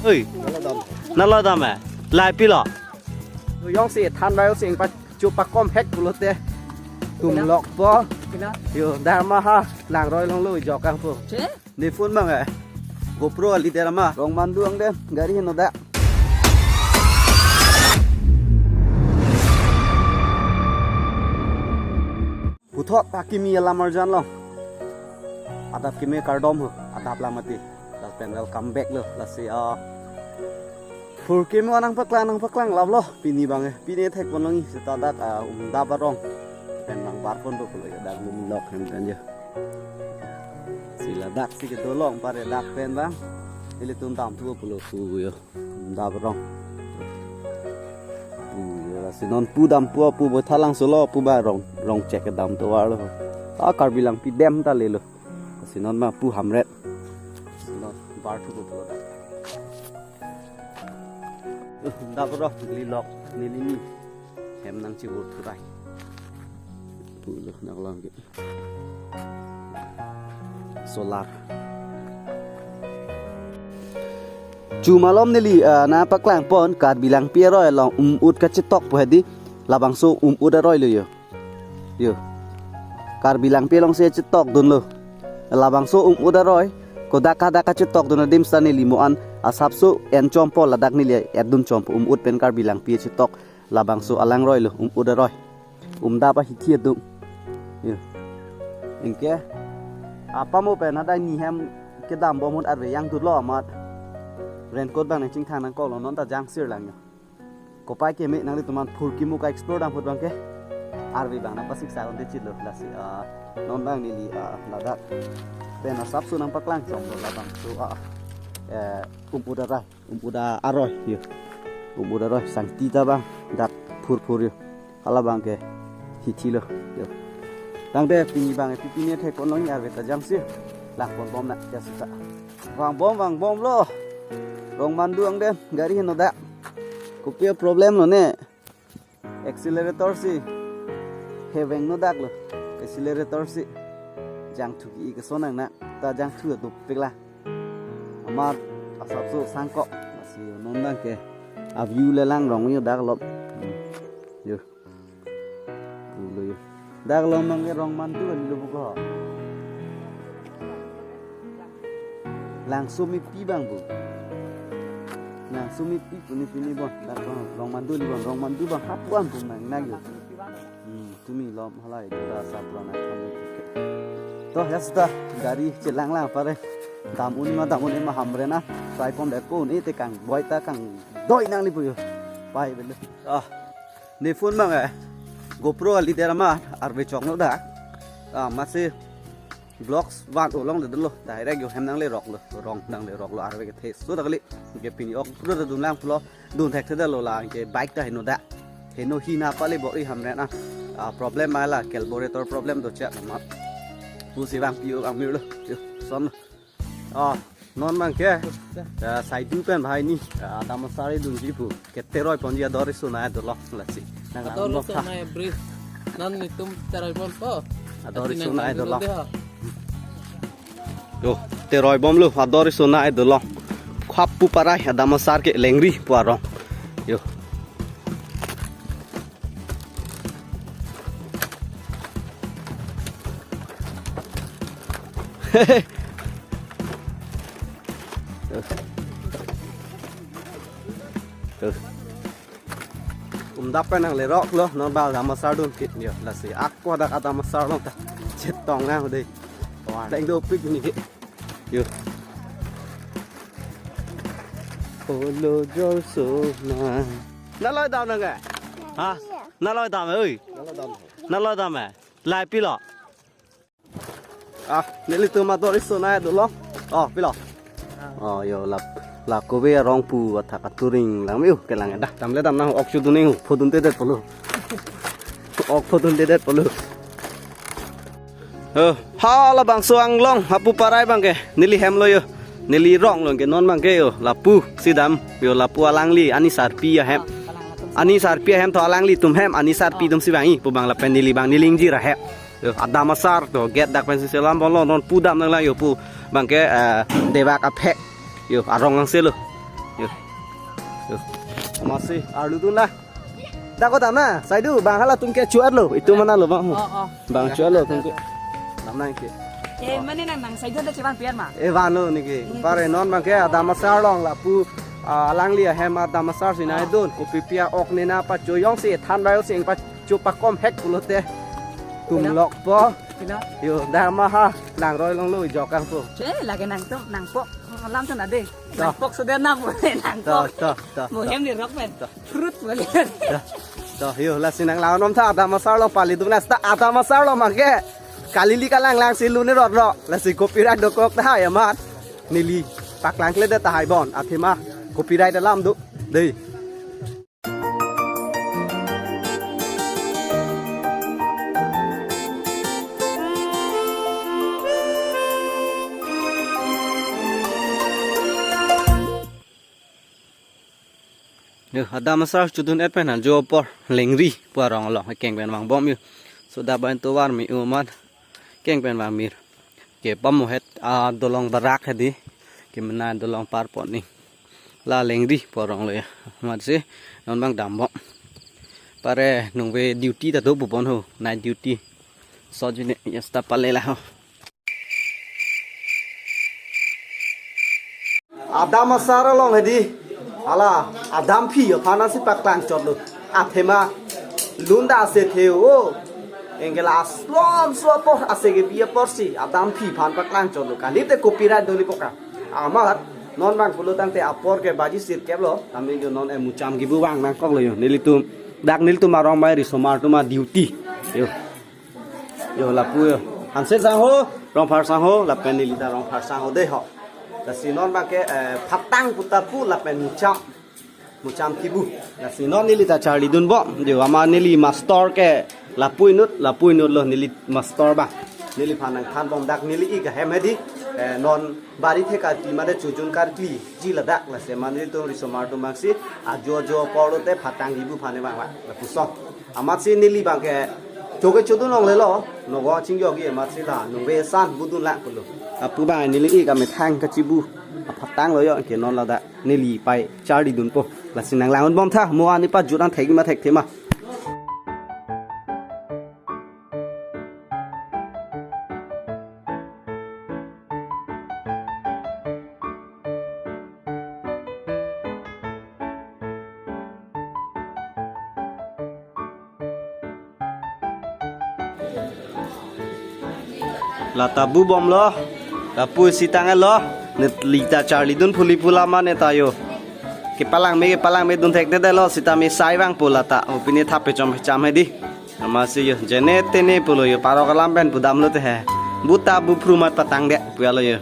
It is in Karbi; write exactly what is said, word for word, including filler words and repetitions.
Oi. Nalo dam. Nalo dam eh. Lahai pilo. Yong si than bai si ingpa chupa kom hek pulote. Tum lok po. Yo dharma ha langroi longlo jokang po. Che? Ne phone bang eh. GoPro ali dharma. Rong mandu angdem gari heno da. Puthot akimi alam arjan long. Adap kimi kardom ho. Adap lamati. Lapen welcome back lo. Lasi ah. Phurkimo anang paklang nang paklang laplo. Pini bang eh. Pini thek pon longi seta dak ah, umdap arong. Pen bang bar pon do pulo ya dak mumlok hem kan ya. Si ladak si kedolong pare dak pen bang. Ilitum damthu pulo pu yo. Umdap arong. Pu yo lasi non pu dampu pu boithalangso lo pu ba rong rong chek kedam tovar lo. Ah Karbi Langpi dem ta lelo. Lasi non ma pu hamret. Lasi non bar thu pulo dak. Uh, dap roh neli lok neli ni hem nangchibur thurai. Pulo nak lang ke. Solar. Chumalom neli ah, na paklang pon Karbi Langpi aroi along um-ut kachetok pu hedi labangso um-ut aroi lo yo. Yo. Karbi Langpi alongsi chetok dunlo. Labangso um-ut aroi. Kodak kadak kachetok dun adim sa neli mo an asapso en chompo ladak neli et dun chompo um-ut pen Karbi Langpi chetok labangso alangroi lo um-ut aroi. Umdap ahithi adung. Yo. Anke. Apa mo pen hadak ni hem kedam bomhut arve yang dutlo amat. Raincoat bang nangchingthang nangkoklo non ta jangsir lang yo. Kopai keme nanglitum an Phurkimo ka-explore dam phut bang ke. Arve bang nangpasik sa unde chitlo lasi ah, non bang neli ah, ladak. Pen asapso nangpaklang chomlo labangso ah, eh, um-ut aroi, um-ut aroi yo. Um-ut aroi sangti ta bang dak phurphur yo. Hala bang ke hithi lo yo. Tangte pini bang eh, pipini thek pon longi arve ta jangsir. Lang pon bom na ya sita. Vang bom vang bom lo. Rong mandu angdem gari heno da. Kopi problem lo ne. Accelerator si heveng no dak lo. Accelerator si jangthu ki keson nang na ta jangthu dopik la. Amar asapso sangkok. Lasi non bang ke a-view le lang rong yo dak lo. Hmm. Yo. Pulo yo. Dak lo mang ke rong mandu kan lo buko. Langsung mi pi bang bu. Langsung mi pi puni pini bon. Dak rong, rong mandu li bon. Rong mandu bang hap bon pun nang nang yo. Hmm, tumi lom halai dura sa pura nang khan. To ya sudah gari chelang lang pare. Dam un ma dam un ma hamre na. Try pon dek pon ite kang boi ta kang doi nang li pu yo. Pai bele. Ah. Ne phone bang eh. GoPro ali dera ma arve chok no da. Ah, masi vlogs van olong de lo. Direct yo hem nang le rok lo. Rong nang le rok lo arve kethe. So da kali. Ke pini ok pura da dun lang pulo. Dun thek the da lo la ke bike ta heno da. Heno hi na pale bo i hamre na. Ah, problem ma la carburetor problem do chak ma. Pusi bang pi o bang mir lo. Yo, son. Oh, non bang ke. Ya, saidu pen bhai ni. Ya, adam sari dun ji pu. Ke teroi ponji ador isu na dolo. Lasi. Nang ador isu na bri. Nan nitum teroi ponpo. Ador isu na dolo. Yo, teroi bom lo. Ador isu na dolo. Khap pu parai adam sar ke lengri pu arong. Yo. Tuh. Umdap pen nang le rok lo, non bal dam asar dun kit yo, lasi ako dak adam asar lo ta. Chetong nang dei. Wah, deng dopik ni. Yo. Olo jor so na. Naloi dam nang eh? Ha? Naloi dam eh, oi. Naloi dam eh. Lahai pilo. Ah, nelitum ador isu na dolo. Oh, pilo. Oh, yo lap. La kobe arong pu athak aturing lang miu kelang dah. Dam le dam nang ok chu duning phodun te det polo. Ok phodun te det polo. Eh, hala bangso anglong hapu parai bang ke neli hem lo yo. Neli rong lo ke non bang ke yo lapu sidam yo lapu alangli ani sarpi ahem. Ani sarpi ahem to alanglitum hem ani sarpi tum si bang i pu bang lapen neli bang neli ingjir ahem. Yo, adam asar to gate dak pensi selam bolo non pu dam nang lang yo pu bang ke eh, debak aphek. Yo, arong lang selo. Yo. Yo. Amatsi arludun la. Dak ko dam na, saidu, bang halatum ke chuar lo, itum mana lo bang. Oh, oh. Bang chuar lo, tum ke. Dam nang ke. Eh, mane nang nang saidu da chevan pian ma. Eh, vanlo neke. Hmm. Pare non bang ke adam asar along lapu, ah, alangli ahem adam asar si nai dun, kopi pi a-ok nena pacho jongsi than bai si pacho pakom hek pulote. Tum lok po. Pino? Yo, dam ma ha, nang roi longlo ijok ang po. Eh, lake nangtum, nangpok. Alam tu na de. Dah. Nangpok sudah nang, nangpok. Dah, dah, dah, dah. Bohem di rok pen. Dah. Fruit boleh. Dah. Dah, yo, lasi nang lawan om tha, adam asar along pali dum na, seta adam asar along make. Kalili kalang lang si lun-e rot ro. Lasi copyright dokok tahai amat. Neli paklang kle de tahai bon. Athema copyright alam do. Dei. Yo, adam asar chodun-et pen ajo apor Lengri pu arong along keng pen vangbom yo. Soda bai tovar me-o amat keng pen vangmir. Ke pamohet adolong barak hedi. Kemenei adolong par pon ni. La Lengri pu arong lo ya. Amatsi non bang dambom. Pare nungve duty ta do pu pon ho, night duty. So jine ya seta pale la ho. Adam asar along hedi. Hala, adam phi aphan si paklang chot lo. Athema lun da ase the o. Anke la aslom so apor ase kebi apor si adam phi aphan paklang chot lo. Kalite copyright doli poka. Amat non bang pulo tangte apor ke baji sirkep lo. Kami jo non e mucham kibu vang nangkok lo yo. Nelitum dak nelitum arong bai risomar atum a-duty. Yo. Yo lapu yo. Hanse sangho, Rongphar sangho, lapen neli ta Rongphar sangho dei ho. Lasi non bang ke, eh, phatang puta pu lapen mucham. Mucham kibu. Lasi non neli ta charlidun bom. Yo ama neli master ke lapu inut, lapu inut lo neli master bang. Neliphan nangthan bom dak neli ik ahem hedi. Eh, non bari the karkli mane chojun karkli ji ladak lasi ma nelitum risomar atum bang si ajo ajo apor lote phatang kibu aphan ne bang bang. Lapuson. Amatsi neli bang ke choke chodun longle lo, nogo chingjogi amatsi la, nungve san budun lang pulo. Apu bang neli ik amethang kachibu, aphatang lo yo, anke non ladak neli pai charlidun po. Lasi nang lang-un bom tha, mo ani pajut an thek ma thekthema. Lata bu bom lo, lapu isi tang lo, neli ta charlidun phuli phula mane ta yo. Kepalang me, kepalang me dun thekthedet lo, sitame sai vang pu lata, o pine thap pechom pecham hedi. Amatsi yo, jene tene pulo yo, parok alam pen pudam lote he. Bu ta bu phru mat patang de, pu alo yo.